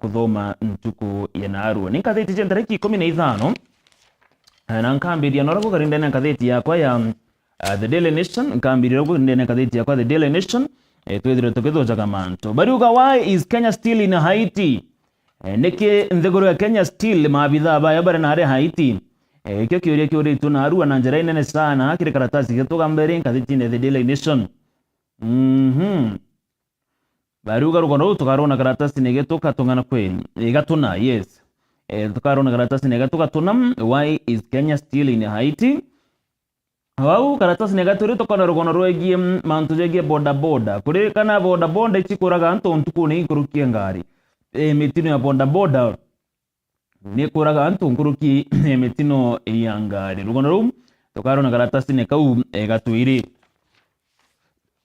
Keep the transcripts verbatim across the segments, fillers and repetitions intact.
kuthoma ntuku ya naarua. Ni ngathiti cia ntariki ikumi na ithano, eh, na nkambiria nora kugari ndene ya ngathiti yakwa ya, eh, The Daily Nation, nkambiria kugari ndene ya ngathiti yakwa The Daily Nation, eh, twithire tukithujaga mantu. Bariuga, "Why is Kenya still in Haiti?" Eh, niki nthiguru ya Kenya still maabithaa bayo bari nari Haiti? Eh, ikio kiuria kiuritue naarua na njira inene sana kiri karatasi getu ga mbere ngathitine The Daily Nation. Mhm. Bariuga rugono ruu tukarwona karatasine getu katung'ana kweli. Eh, gatuna, yes. Eh, tukarwona karatasine getu gatuna, "Why is Kenya still in Haiti?" Au karatasine getu ri tukona rugono rwegie, mm, mantu jegie boda boda. Kuririkana boda boda ici kuraga antu ntukune inkuruki ya ngari. Eh, mitino ya boda boda ni kuraga antu nkuruki ya mitino ya ngari. Rugono ruu tukarwona karatasine kau, eh, gatwiri.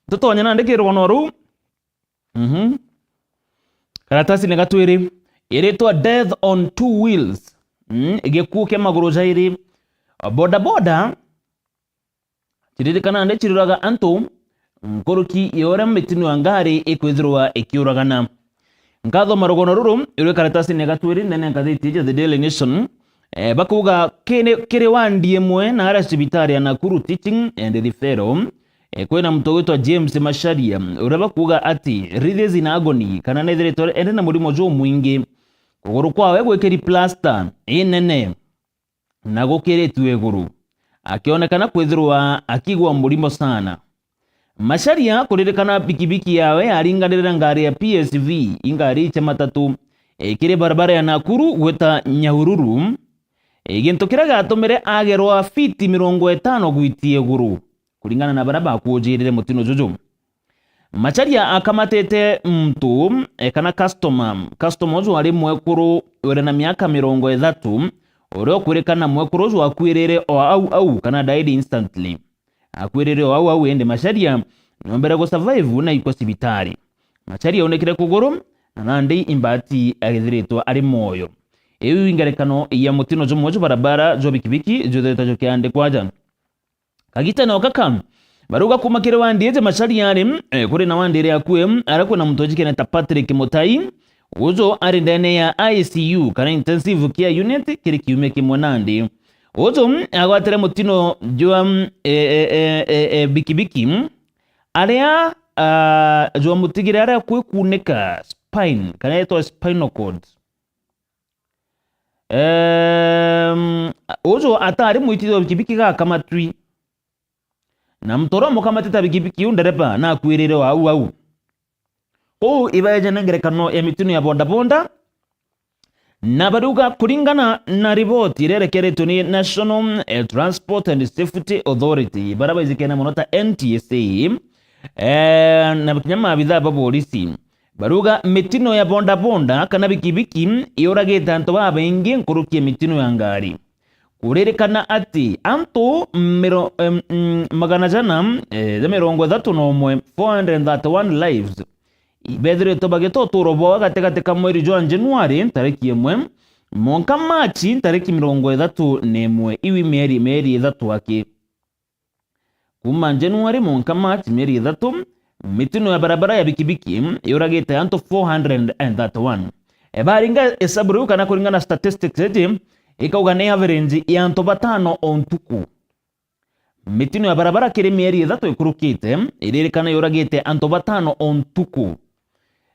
Tutonye nandi ki rugono ruu. Mhm. Karatasine gatwiri iritwa Death on Two Wheels. Mm, gikuu kia maguru jairi. Boda boda ciririkana ndi ciruraga antu nkuruki ya uria mitino ya ngari ikwithirwa ikiuragana. Nkathoma rugono ruru rwi karatasine gatwiri ndene ya ngathiti ya The Daily Nation, eh, bakuuga, "Kiri, kiri wandi imwe na aria cibitari ya Nakuru Teaching and Referral, eh, kwina muntu witwa James Macharia, uria bakuuga ati writhes in agony, kana nethiritwe ende na murimo jumwingi, kuguru kwawe gwikiri plaster inene na gukiritue iguru, akionekana kwithirwa akigwa murimo sana." Macharia kuririkana pikipiki yawe yaringanire na ngari ya P S V, ingari cia matatu, ikiri barabara ya Nakuru gwita Nyahururu, gintu kiria giatumire agerwa fiti mirongo itano gwitia iguru, kuringana na baria bakuujirire mutino juju. Macharia akamatite muntu, eh, kana customer. Customer uju ari mwekuru uri na miaka mirongo ithatu, uria ukwirikana mwekuru uju akuirire o au au, kana died instantly. Akuirire o au au, indi Macharia niombere gusurvive na ikwa cibitari. Macharia aunekire kuguru, na nandi imbati agethiritwe ari mwoyo. Iu ingerekano ya mutino jumwe ju barabara jwa bikibiki juthetwe jukiandikwa aja. Kagitene o gaka, baruga kuuma kiri wandi iji Macharia ari, eh, kuri na wandi iria akui, aria kwina muntu ujikene ta Patrick Mutai, uju ari ndene ya I C U, kana Intensive Care Unit, kiri kiumia kimwe nandi. Uju agwatire mutino jwa, eh, eh, eh, eh, eh, bikibiki, aria, ah, jwa mutigire aria kwikunika spine, kana yetwa spinal cord. Ehm, uju atari mwitithia wa bikibiki gakamatwi. Na muntu uria umukamatite bikibiki iu ndereba nakuirire o au au. Kuu ibaejene ngerekano ya mitino ya bodaboda, na bariuga kuringana na riboti iria irekeretwe ni National, eh, Transport and Safety Authority, baria baijikene mono ta N T S A, eh, na kinya maabithaa ba borisi, baruga mitino ya bodaboda kana bikibiki iuragite antu babaingi nkuruki ya mitino ya ngari. Kuririkana ati antu miro-, em, mm, magana jana, eh, ja mirongo ithatu na umwe, four hundred thirty-one lives, ibethiritwe bagita uturo bwao gatigati ka mweri jwa Januari ntariki imwe mwanka Machi ntariki mirongo ithatu na imwe, iwi mieri, mieri ithatu aki. Kuuma January mwanka March, mieri ithatu, mitino ya barabara ya bikibiki iuragite antu four hundred and thirty-one. E, baringa esabu riu kana kuringana na statistics iji, ikauga ni average ya antu batano o ntuku. Mitino ya barabara kiri mieri ithatu ikurukite, iririkana yuragite antu batano o ntuku.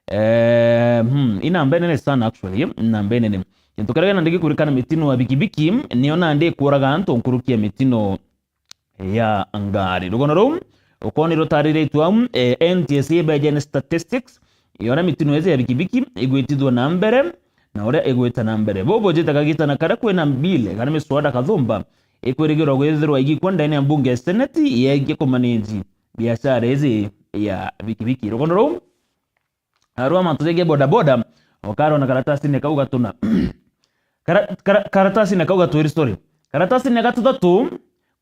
Eh, hmm, i namba inene sana actually, i namba inene. Gintu kiria gina ndigi kuririkana mitino ya bikibiki, niyo nandi ikuraga antu nkuruki ya mitino ya ngari. Rugono ruu, ukoona rutariritwe au, eh, N T S A ibeejene statistics, ya uria mitino iji ya bikibiki igwitithua na mbere, na uria igwita na mbere. Buu bujite kagitana karia kwina mbile, kana miswada kathumba, ikwirigirwa gwithirwa igikwa ndene ya mbunge ya Senate, yegie kumanage biashara iji ya bikibiki. Rugono ruu, Arua mantu jegie bodaboda, ukarona karatasine kau gatuna. Kara-, kara-, karatasine kau gatwiri, sorry. Karatasine gatuthatu,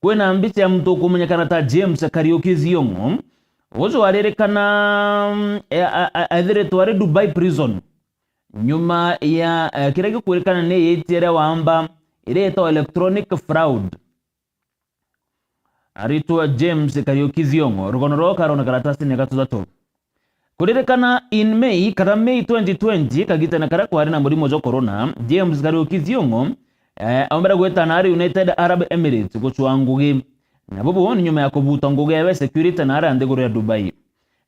kwina mbicha ya muntu ukumenyekana ta James Kariuki Thiong'o. Uju aririkana, e, a, a, ethiritwe ari Dubai prison. Nyuma ya, e, kiria gikwirikana ni itia ria wamba, iria yetagwa electronic fraud. Aritwa James Kariuki Thiong'o, rugono rwao karona karatasine gatuthatu. Kuririkana in May, kana May twenty twenty, kagitene karia kwari na murimo jwa corona, James Kariuki Thiong'o, eh, aumbire gwita naari United Arab Emirates gucwaa ngugi. Na bubu ni nyuma ya kubuta ngugi ewe security naari nthiguru ya Dubai.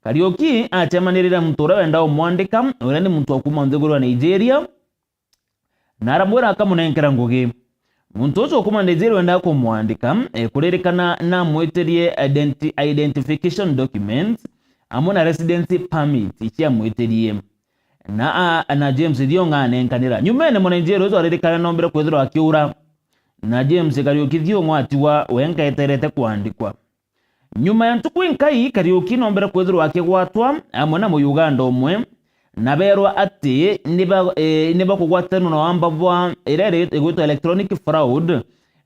Kariuki acemanirire na muntu uria wenda umwandika, uria ni muntu wa kuuma nthiguru ya Nigeria, na aramwira akamunenkera ngugi. Muntu ucio ukuuma Nigeria wendaga kumwandika, eh, kuririkana namwitirie identi-, identification documents amwe na residency permit icio amwitirie. Na a-, na James Thiong'o anenkanira. Nyumene, Munigeria ucio aririkana noombire kwithirwa akiura. Na James Kariuki Thiong'o atigwa wenka eterete kwandikwa. Nyuma ya ntuku inkai, Kariuki noombire kwithirwa akigwatwa amwe na Muyuganda umwe, na beerwa ati ni ba-, eh, ni bakugwatanua na wamba bwa iria iri-, igwitwa electronic fraud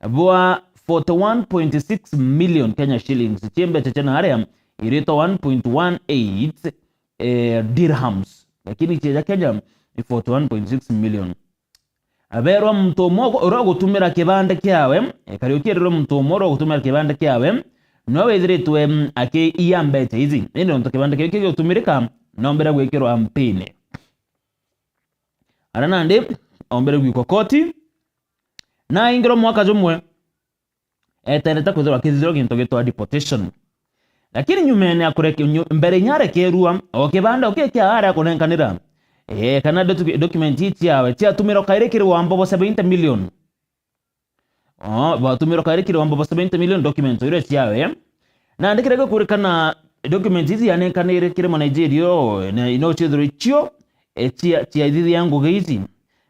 bwa forty one point six million Kenya shillings, cia mbeca cia naaria iritwa one point one eight, eh, dirhams, lakini cia Kenya ni forty one point six million. Abeerwa muntu umwe ugu-, uria ugutumira kibande kiawe, e, Kariuki eerirwe muntu umwe uria ugutumira kibande kiawe, niwe withiritwe, mm, akiiya mbeca ici. Indi nontu kibande kiu kigigutumirika, noombire gwikirwa mpini. Aria nandi, oombire gwikwa koti, na aingirwa mwaka jumwe. Eterete kwithirwa akithithirwa gintu gitwa deportation. Lakini nyumene ya kureke-, nyu-, mbere inya arekerua, o kibanda o kii kia aria akunenkanira, eh, kana docu-, document ii ciawe, ciatumirwa kairi kiri wamba bwa seventy million. O, batumirwa kairi kiri wamba bwa seventy million document iria ciawe. Nandi kiria gikurikana, document ici cianenkanire kiri Munigeria, o, na ino ciithirwe icio, eh, cia, ciaithithia ngugi ici.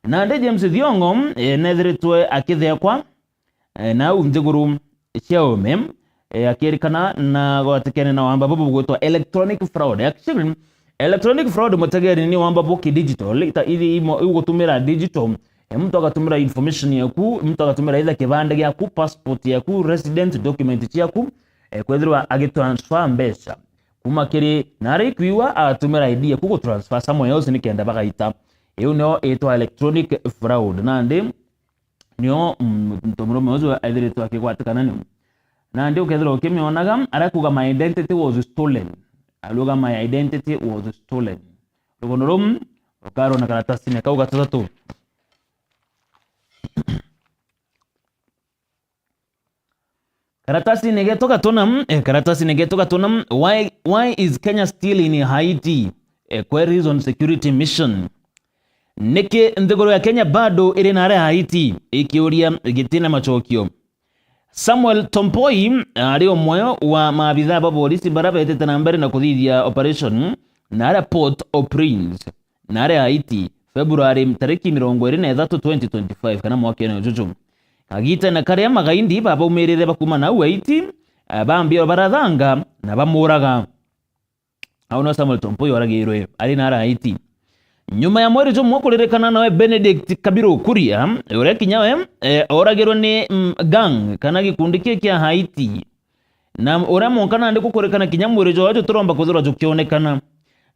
Nandi James Thiong'o, eh, neethiritwe akithekwa, eh, nau nthiguru cia ume, eh, akirikana na gwatikene na wamba bubu bugwitwa electronic fraud. Actually, electronic fraud, mutegeri, ni wamba bwa kidigital, ita-, ithi imo-, igutumira digital. Eh, muntu agatumira information yaku, muntu agatumira either kibande giaku, passport yaku, resident document ciaku, eh, kwethirwa agitransfer mbeca kuma kiri naria ikwigua, agatumira I D yaku gutransfer somewhere else nikenda bagaita. Iu nio itwa electronic fraud. Nandi, nio, mm, muntu murume ucio ethiritwe akigwatikana ni. Nandi ukethirwa ukimionaga, arikuuga, "My identity was stolen." Aruga, "My identity was stolen." Rugono ruu rukarona karatasine kau gatatu. Karatasine getu gatuna, eh, karatasine getu gatuna, why, why is Kenya still in Haiti? Eh, queries on security mission. Niki nthiguru ya Kenya bado iri naria Haiti? Ikiuria gitina macokio. Samuel Tompoi ari umwe wa maabithaa ba borisi baria betete na mbere na kuthithia operation naria Port-au-Prince, naria Haiti, February tariki mirongo iri na ithatu, twenty twenty-five, kana mwakene juju. Kagitene karia magaidi babaumirire bakuuma nau Haiti, eh, bambia barathanga na bamuraga. Au no Samuel Tompoi oragirwe, ari naria Haiti. Nyuma ya mweri jumwe kuririkana nawe Benedict Kabiru Kuria, uria kinya we, eh, oragirwe ni, mm, gang kana gikundi kii kia Haiti. Na uria mwonka nandi gukurikana kinya mwiri jwawe jutiromba kwithirwa jukionekana.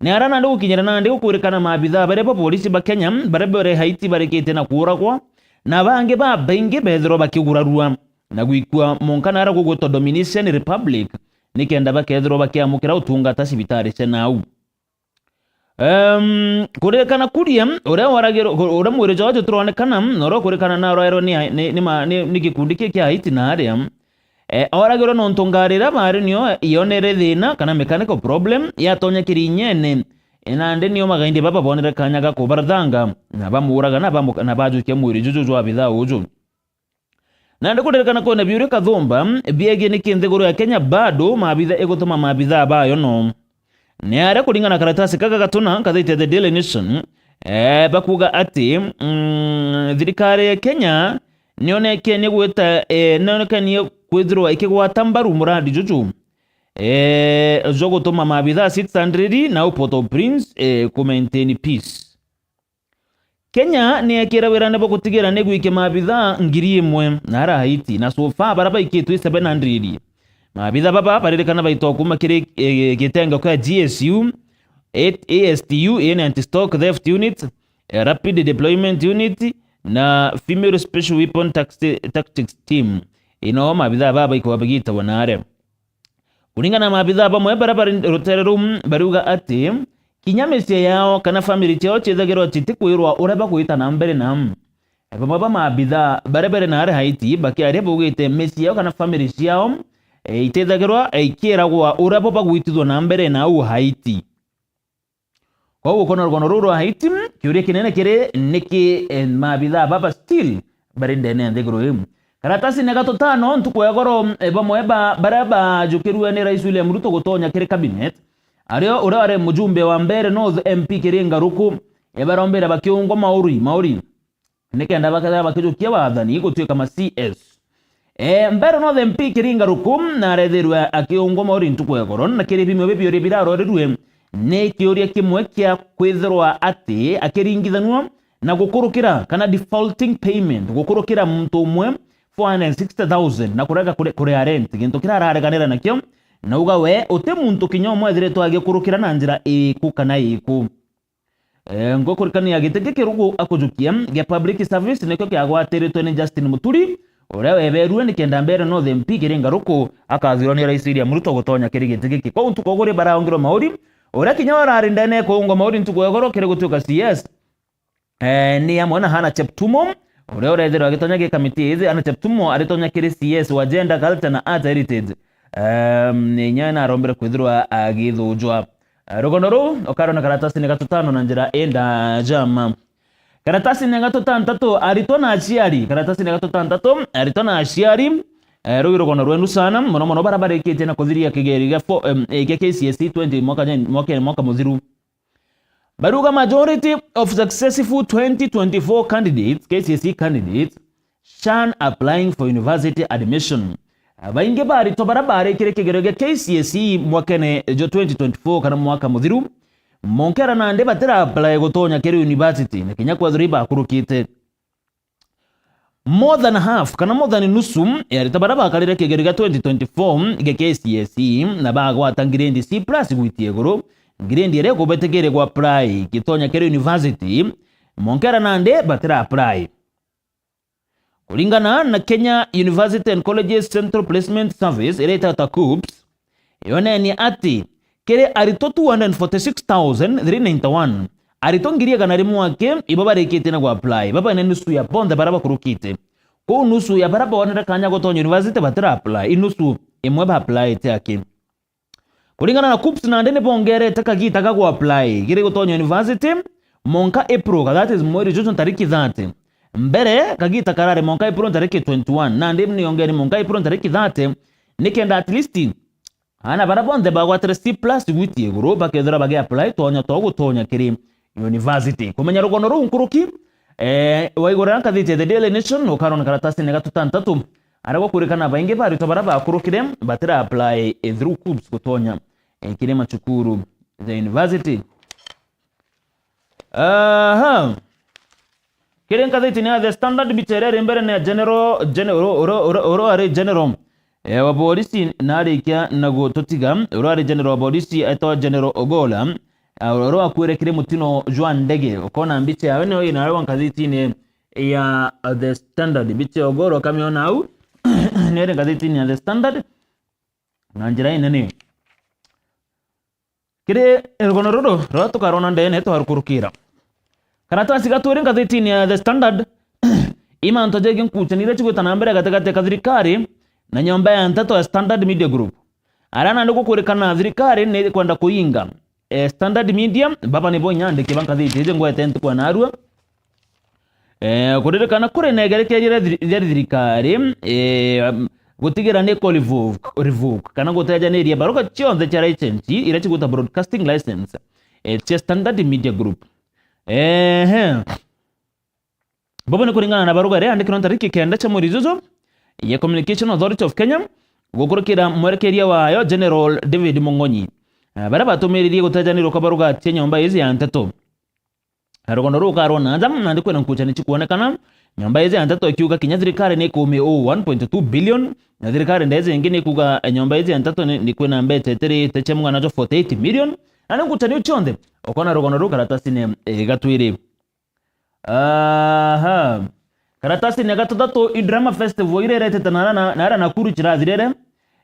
Ni aria nandi gukinyira nandi gukurikana maabithaa baria ba borisi ba Kenya, baria bari Haiti barikite na kuuragwa, na bangi babaingi bethirwa bakigurarua na gwikua mwonka naria gugwitwa Dominican Republic, nikenda bakethirwa bakiamukira utungata cibitari cia nau. Em, kuririkana Kuria, uria waragirwe, uria mwiri jwawe jutironekana, na uria ukurikana na arwairwe ni, ni, ni ma-, ni, ni gikundi kii kia Haiti na aria, eh, oragirwe nontu ngari iria bari nio yonere thina kana mechanical problem, yatonya kirinyene, eh, nandi nio magaindi baba bonere kanya ga kubarathanga, na bamuraga, na bamu-, na bajukia mwiri juju jwa abithaa uju. Nandi kuririkana kwina biuria kathumba biegie niki nthiguru ya Kenya bado maabitha igutuma maabithaa bayo no. Ni aria kuringana na karatasi kaka gatuna kathaite The Daily Nation, eh, bakuuga ati, mm, thirikari ya Kenya nionekenie gwita, eh, nionekenie kwithirwa ikigwata mbaru muradi juju, eh, jwa gutuma maabithaa six hundred nau Port-au-Prince, eh, ku maintain peace. Kenya ni yekire wirane bwa gutigira ni gwikia maabithaa ngiri imwe na ara Haiti, na so far bara baikitwe seven hundred. Maabithaa baba baririkana baitwa kuma kiri, eh, gitengo kia G S U, A S T U, yani Anti-Stock Theft Unit, eh, Rapid Deployment Unit, na Female Special Weapon Tacti-, Tactics Team. Ino maabithaa baba baikwa bagitagwa nare. Kuringana na maabithaa bamwe baria bari rutere ruu, bariuga ati kinya micii yao kana family ciao ciithagirwa citikwirwa uria bagwita na mbere na. Bamwe ba maabithaa baria bari naari Haiti bakiaria baugite micii yao kana family ciao, eh, itithagirwa, eh, ikiiragwa uria bo bagwitithua na mbere na au Haiti. Kwou ukona rugono ruu rwa Haiti, kiuria kinene kiri niki, eh, maabithaa baba still bari ndene ya nthiguru iu. Karatasine ga tutano, ntuku ya goro, eh, bamwe ba baria bajukirue ni Rais William Ruto gutonya kiri cabinet, ario uria wari mujumbe wa Mbeere North M P Kiringa Ruku, eh, barombire bakiungwa mauri, mauri. Nikenda bakethira bakijukia wathani gutuika ma C S. Eh, Mbeere North M P Kiringa Ruku narethirwe akiungwa mauri ntuku ya goro, na kiri bimwe bibiuri birarorirue ni kiuria kimwe kia kwithirwa ati akiringithanua na gukurukira kana defaulting payment, gukurukira muntu umwe four hundred and sixty thousand na kurega kuri-, kuria rent, gintu kiria arareganira nakio, na uga we uti muntu kinya umwe ethiritwe agikurukira na njira iriku kana iriku. Eh, ngukurikania giti giki Ruku akujukia gia public service nikio kiagwatiritwe ni Justin Muturi, uria weberue nikenda Mbeere North M P Kiringa Ruku akathurwa ni Rais William Ruto gutonya kiri giti giki. Kwou ntuku uguri baraungirwe mauri, uria kinya urari ndene kuungwa mauri ntuku ya goro kiri gutuika C S, eh, ni amwe na Hannah Cheptumo, uria urethirwa agitonya gi kamiti ithi. Hannah Cheptumo aritonya kiri C S wa Gender, Culture na Art Heritage. Ehm, inya narombere kwithirwa agithujwa. Eh, rugono ruu ukarona karatasine ga tutano na njira indaja ma. Karatasine ga tutantatu, aritwa na aciari. Karatasine ga tutantatu, aritwa na aciari. Eh, ruu rugono rwenu sana, mono mono bara barikitie na kuthiria kigerio gia fo-, em, eh, gia K C S E twenty mwaka jen-, mwaka, mwaka muthiru. Baruga majority of successful twenty twenty-four candidates, K C S E candidates, shun applying for university admission. Baingi ba aritwa bara barikire kigerio gia K C S E mwakene jwa twenty twenty-four kana mwaka muthiru, monkera nandi batira apply gutonya kiri university, na kinya kwethirwa ibakurukite. More than half, kana more than nusu ya aritwa bara bakarire kigerio gia twenty twenty-four gia K C S E na bagwata grade C plus gwitia iguru, grade iria ikubetikiria ku apply gitonya kiri university, monkera nandi batira apply. Kuringana na Kenya University and Colleges Central Placement Service, iria itagwa KUCCPS, yonenie ati kiri aritwa two hundred forty-six thousand three ninety-one, aritwa ngiri igana rimwe aki ibo barikitie na ku apply, baba ni nusu ya bonthe bara bakurukite. Kuu nusu ya bara bonere kanya gutonya university batira apply, i nusu imwe ba applyite aki. Kuringana na KUCCPS, nandi ni bongerete kagita ga ku apply kiri gutonya university monka April, that is mweri juju ntariki thirty. Mbere, kagita karari monka April ntariki twenty-one, nandi ni ongeri monka April ntariki thirty, nikenda at least aana bara bonthe bagwatire C plus gwitia iguru bakethirwa bagi apply tonya to gutonya kiri university. Kumenya rugono ruu nkuruki, eh, waigura nkathiti ya The Daily Nation, ukarona karatasine ga tutantatu, aria gukurikana baingi ba aritwa bara bakurukire batira apply, eh, through KUCCPS gutonya, eh, kiri macukuru ja university. Aha. Kiri nkathitini ya The Standard, mbicha iria iri mbere ni ya General, General, uro, uro, uro, uro ari General, eh, wa borisi na arikia na gututiga, uro ari General wa borisi etwa General Ogola, ah, uro akuire kiri mutino jwa ndege. Ukona mbicha yawe niyo ina arwa nkathitini ya The Standard. Mbicha ya Ogola ukamiona au, niyo iri nkathitini ya The Standard na njira inene. Kiri rugono ruru ruria tukarona ndene twarukurukira. Karatasi ga twiri ngathitini ya The Standard, i mantu jegie nkuchani iria cigwita na mbere gatigati ka thirikari na nyomba ya nteto ya Standard Media Group. Aria nandi gukurikana thirikari ni kwenda kuinga, eh, Standard Media, baba nibo inya andiki ba ngathiti iji ngwete ntuku ya narua. Eh, kuririkana kuri na igerekeria ria thiri-, ria thirikari, eh, um, gutigira ni ko revoke, revoke, kana gutejaniria baruga cionthe cia license iria cigwita broadcasting license, eh, cia Standard Media Group. Ehe. Bobo ni kuringana na baruga iria yandikirwe ntariki kenda cia mweri juju ya Communication Authority of Kenya, gukurukira mwerekeria wayo General David Mung'onyi. Eh, baria batumiririe gutejanirwa kwa baruga cia nyomba iji ya nteto. Rugono ruu rukarwa na nja, nandi kwina nkuchani cikwonekana. Nyomba iji ya nteto ikiuga kinya thirikari ni ikumi uu one point two billion, na thirikari ndeji ingi ni ikuuga, eh, nyomba iji ya nteto ni, ni kwina mbecha itirite cia mung'ana jwa forty eight million. Na ni nkuchani iu cionthe ukona rugono ruu karatasini, eh, ga twiri. Aha. Karatasini ya gathathatu, i drama festival iria iretete nara na, nara Nakuru cirathirire.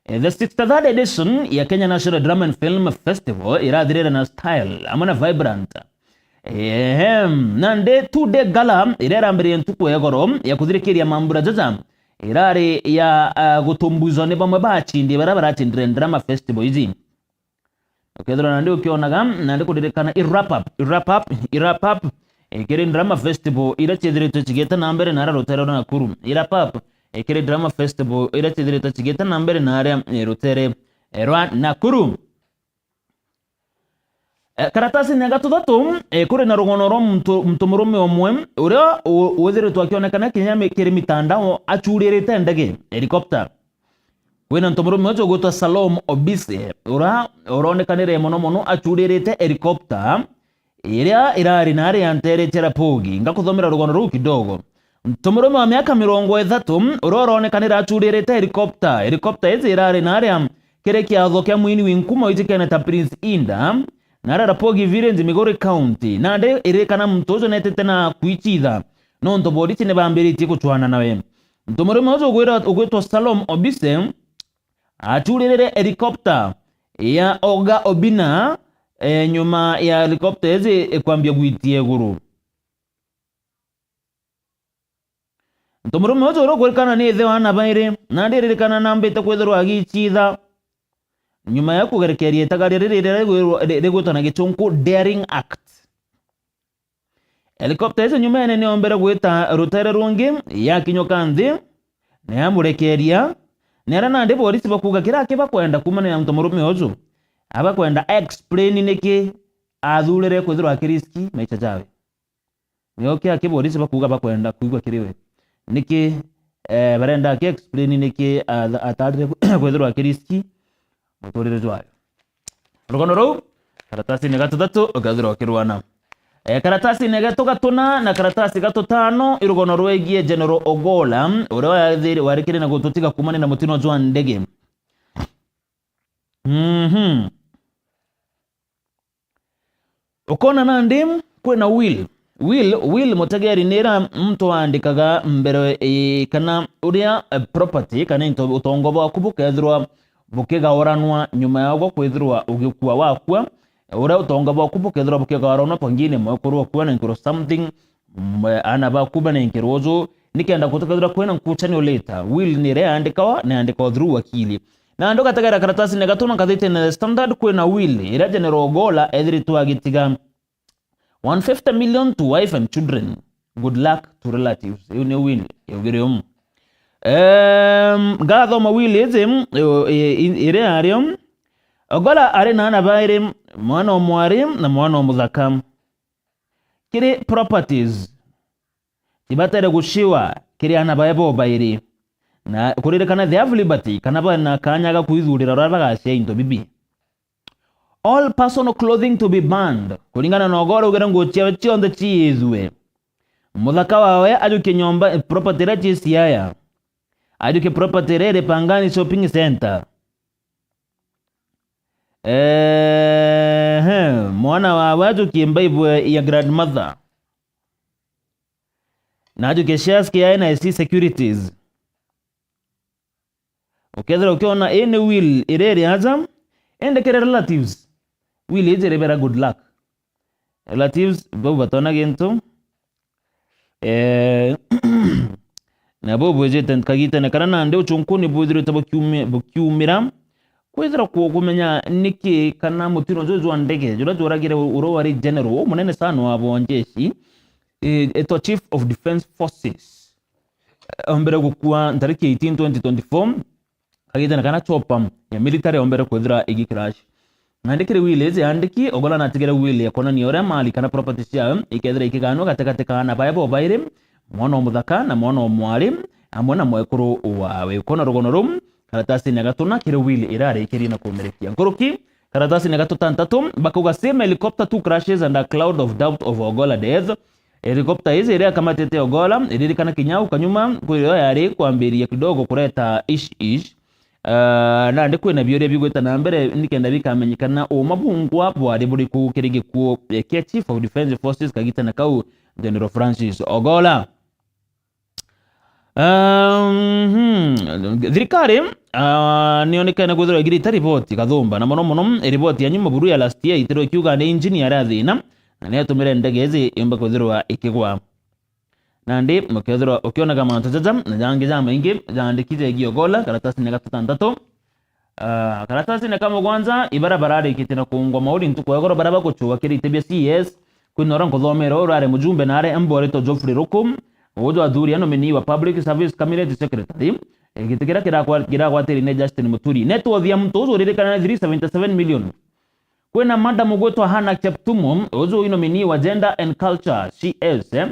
Eh, the sixty-third edition ya Kenya National Drum and Film Festival irathirire na style amwe na vibrant. Ehem, nandi two day gala iria irambiririe ntuku ya igoro ya kuthirikiria mambura jaja irari ya, ah, gutumbuzwa ni bamwe ba acindi baria baracindire drama festival iji. Ukethirwa nandi ukionaga, nandi kuririkana i wrap up, i wrap up, i wrap up, ikiri drama festival iria ciithiritwe cigite na mbere naria rutere rwa Nakuru. I wrap up, ikiri drama festival iria ciithiritwe cigite na mbere naria, eh, rutere, eh, rwa Nakuru. Eh, karatasini ya gatuthatu, eh, kuri na rugono rwa muntu, muntu murume umwe uria u-, withiritwe akionekana kinya mi-, kiri mitandao acuririte ndege, helicopter. Kwina muntu murume ucio ugwitwa Salom Obise, ura uronekanire mono mono acuririte helicopter iria irari nari ya ntere cia Rapogi. Ngakuthomera rugono ruu kidogo. Muntu murume wa miaka mirongo ithatu, uria uronekanire acuririte helicopter. Helicopter iji irari naria kiri kiatho kia mwini wi nkuma uitikene ta Prince Inda, naria Rapogi Village, Migori County. Nandi iririkana muntu ucio netite na kwicitha, nontu borisi ni bambiritie gucwana nawe. Muntu murume ucio ugwira-, ugwitwa Salom Obise, acuririre helicopter ya Oga Obina, eh, nyuma ya helicopter iji ikwambia gwitia iguru. Muntu murume ucio uria ukwirikana ni ithe wa aana bairi, na ndiririkana nambite kwithirwa agicitha nyuma ya kugerekeria itagaria riri riria rigwirwo-, ri-, rigwitwa na gichunku daring act. Helicopter icio nyumene niombere gwita rutere rungi, yakinyuka nthi, na yamurekeria, na aria nandi borisi bakuuga kira aki bakwenda kuumania na muntu murume uju, abakwenda explain niki athurire kwithirwa akiriski maisha jawe. Nio kia ki borisi bakuuga bakwenda kwigua kiri we. Niki, eh, barenda aki explain niki atha-, atarire kwithirwa akiriski muturire jwayo. Rugono ruu, karatasini ga tuthatu, ukathirwa ukirwana. Eh, karatasini ga tugatuna na karatasi ga tutano, i rugono rwegie General Ogola, uria wathiri-, warikire na gututiga kuumania na mutino jwa ndege. Mhm. Ukona nandi kwina will. Will, will, mutegeri, ni iria muntu aandikaga mbere, eh, kana uria, eh, property kana into, utongo bwaku bukethirwa bukigaoranwa nyuma ya ugwo kwithirwa ugikua wakua, uria utongo bwaku bukethirwa bukigaoranwa, pengine mwekuru okua na nkiro something, mwe-, aana baku banenkerwa uju, nikenda gutikethirwa kwina nkuchanio later. Will ni iria yaandikawa, na yaandikawa through wakili. Nandi ugategera karatasini ga gatuna nkathitine The Standard, kwina will iria General Ogola ethiritwe agitiga. One fifty million to wife and children. Good luck to relatives. Iu ni will yaugire umu. Ehm, ngathoma will iji, i-, i-, iria ario. Ogola ari na aana bairi, mwana o mwari na mwana o muthaka. Kiri properties, tibatere gushiwa kiri aana bae bobairi. Na kuririkana they have liberty, kana bana kanya ga kwithurira uria bagacia into bibi. All personal clothing to be burned. Kuringana na Ogola augire nguo ciawe cionthe ciithue. Muthaka wawe ajukie nyomba, property iria ci Siaya. Ajukie property iria iri Pangani Shopping Center. Ehe, mwana wawe ajukie mbaibu ya grandmother. Na ajukie shares kia N I C Securities. Ukethira ukiona ii ni will iria iri aja, indi kiri relatives, will iji iribera good luck. Relatives bau batona gintu. Eh, na bau bwijite kagitene karia nandi uchunkuni bwithirite bukiumi-, bukiumira. Kwithira ku-, kumenya niki kana mutino juju jwa ndege juria juragire uria wari general umunene sana wa bonjeshi, eh, etwa Chief of Defence Forces, ombere gukua ntariki eighteen twenty twenty-four, kagitene kana chopper ya military ombere kwithira igi crash. Nandi kiri will iji andiki, Ogola natigire will ya kwonania uria mali kana property ciawe ikethira ikiganwa gatigati ka aana bae bobairi, mwana o muthaka na mwana o mwari, amwe na mwekuru wawe. Ukona rugono ruu karatasini ya gatuna kiri will irarikirie na kumirikia. Nkuruki, karatasini ya gatutantatu, bakauga, same helicopter, two crashes and a cloud of doubt of Ogola death. Helicopter iji iria akamatite Ogola, iririkana kinya au kanyuma, kwirio yari kwambiria kidogo kureta ish ish. Ah, nandi kwina biuria bigwita na mbere nikenda bikamenyekana uma bungwa bwari buriku kiri gikuo, eh, kia Chief of Defence Forces kagitene kau, General Francis Ogola. Um, hmm, thirikari ah, nionekene kwithirwa igirite riboti kathumba, na mono mono, eh, riboti ya nyuma buru ya last year itirwe ikiuga ni injini yaria thina, na niyatumire ndege iji yumba kwithirwa ikigwa. Nandi mukethirwa ukionaga mantu jaja na jangi jamaingi jaandiki jegii Ogolla karatasine ga gatantatu. Ah, karatasine ka mugwanja, ibara bararikitie na kuungwa mauri ntuku ya igoro, baria bagucua kiri ite bia C S, kwina uria nkuthomera urari mujumbe nare Mboreto Geoffrey Ruku, uju athuria nominee wa Public Service Cabinet Secretary, eh, giti kiria kirakwa-, kiragwatiri ni Justin Muturi. Net worth ya muntu uju uririkana ni three seventy seven million. Kwina madam ugwitwa Hannah Cheptumo, uju wi nominee wa Gender and Culture, C S, eh.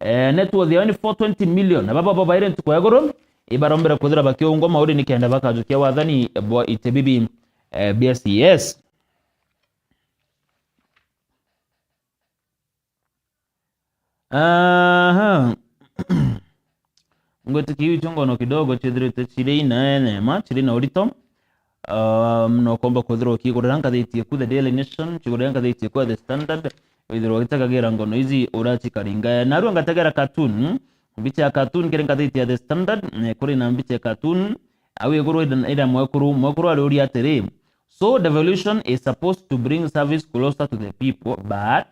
Eh, net worth yao ni four twenty million. Na baba bo bairi ntuku ya igoro, ibarombere kwithira bakiungwa mauri nikenda bakajukia wathani bwa ite bibi, eh, bia C S. Aha. Ngwitikia iu icio ngono kidogo ciithirite ciri inenema, ciri na urito. Um, no komba kwithirwa ukigurira ngathiti eku The Daily Nation, kigurira ngathiti eku ya The Standard, withirwa ugitekagira ngono ici uracikaringa. Narua ngategera cartoon, mbicha ya cartoon kiri ngathiti ya The Standard, eh, kuri na mbicha ya cartoon, au iguru ira, ira mwekuru, mwekuru ariuria atiri, "So devolution is supposed to bring service closer to the people, but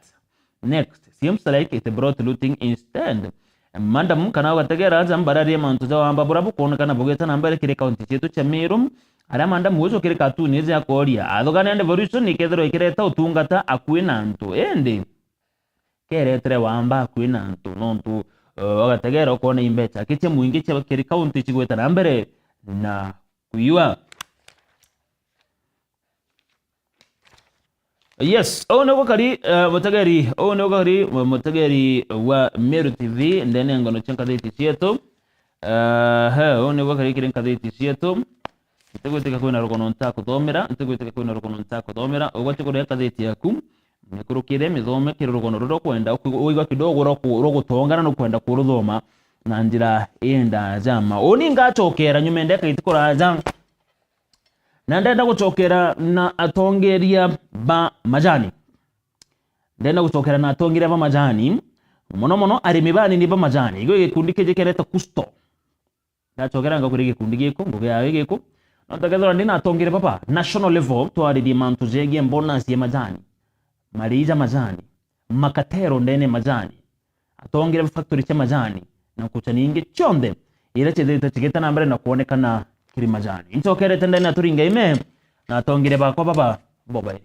next, seems like it brought looting instead." Madam, kana ugategera aja mbararie mantu ja wamba bura bukwonekana bugita na mbere kiri kaunti cietu cia Meru, aria madam ucio kiri katuni iji akoria, athugania devolution ikethirwa ikireta utungata akui na antu, indi keretere wamba akui na antu, nontu, eh, ugategera ukona imbecha aki cia mwingi cia kiri kaunti cigwita na mbere na kuiwa. Yes, uu niguo kari, eh, mutegeri, uu niguo kari, mu-, mutegeri wa Meru T V, ndene ya ngono cia ngathiti cietu. Eh, he, uu niguo kari kiri ngathiti cietu. Ntigwitika kwina rugono ntakuthomera, ntigwitika kwina rugono ntakuthomera. Ugwati kuria ngathiti yaku, mikurukire mithome kiri rugono ruria ukwenda, uku-, uigwa kidogo rwa ku-, rwa gutongana nukwenda kuruthoma na njira indaja ma. Uni ngacokera nyuma ndeka iti kuraja. Na ndenda gucokera na atongeria ba majani. Ndenda gucokera na atongeria ba majani. Mono mono arimi banini ba majani. Igwe gikundi kiji kiretwa Kusto. Ndacokera ngakwira gikundi giku, ngugi yayo giku. No ntakethirwa ndi na atongeria baba, national level, twaririe mantu jegie bonus ya majani. Marii ja majani. Makatero ndene majani. Atongere factory cia majani na nkucha ningi cionthe iria ciithirite cigita na mbere na kwonekana kiri majani. Incokerete ndene aturinga ime na atongere bakwa baba bobairi.